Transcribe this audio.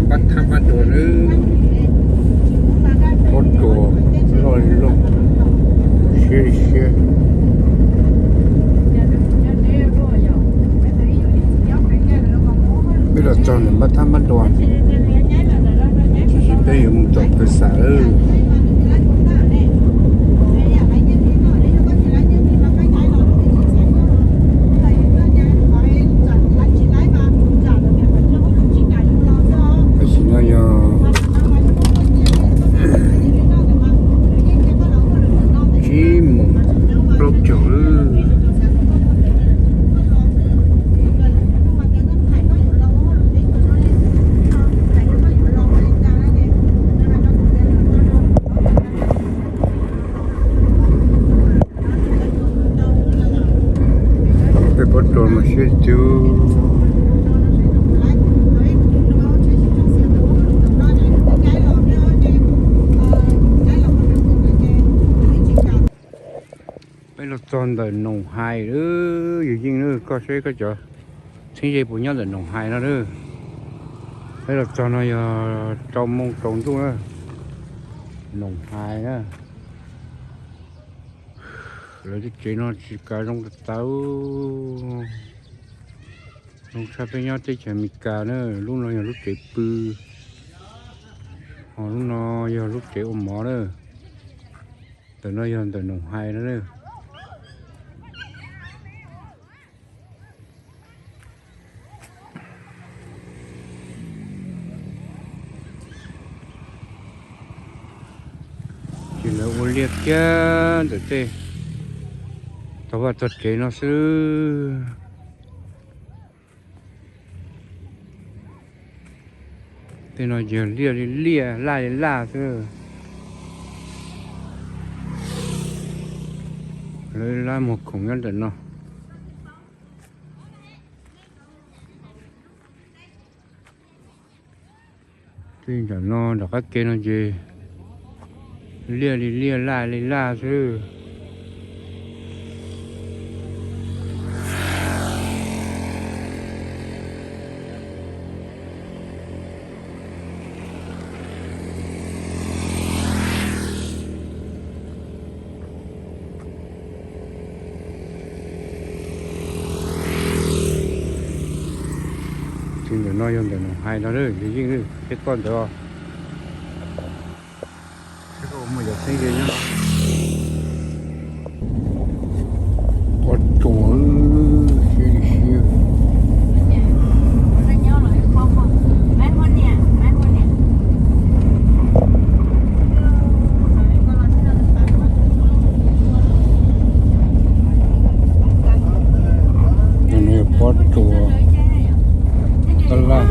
Pab thab pab dua nawb, pob tsuas loj li loj, siab li siab. Peb los txog ntawm pab thab pab dua, tab sis peb yuav mus tom pawg xam lawm. Tam sim no yog tsib moos plaub caug lawm. Peb pob tsuas mas siab cuj. Peb los txog ntawm Noom Hais lawm, yawm yij na, koj saib koj cov txheeb ze puas nyob ntawm Noom Hais no lawm. Peb los txog no yog rau moos tsaus ntuj na, Noom Hais na. Lawv tej tsev no tsis kav zoo tas tas. Zoo tshaj peb nyob teb chaws Amelikas na, lub no yog lub tsev pw, ho lub no yog lub tsev ua mov na. Ntawm no yog ntawm Noom Hais no na. Ces lawv ua liaj kiag ntawm tej tog vaj tog tsev no xwb. Tej no yog liaj li liaj, laj li laj xwb. Lawv lab muag khoom nyob ntawm no. Tej nram no nram qab ke no ces liaj li liaj, laj li laj xwb. Ces ntawm no yog ntawm Noom Hais no, yawm yij, saib koj ntawd os. Saib koj muaj cov txheeb ze nyob. Pob tsuas siab li siab. Pob tsuas tab laj.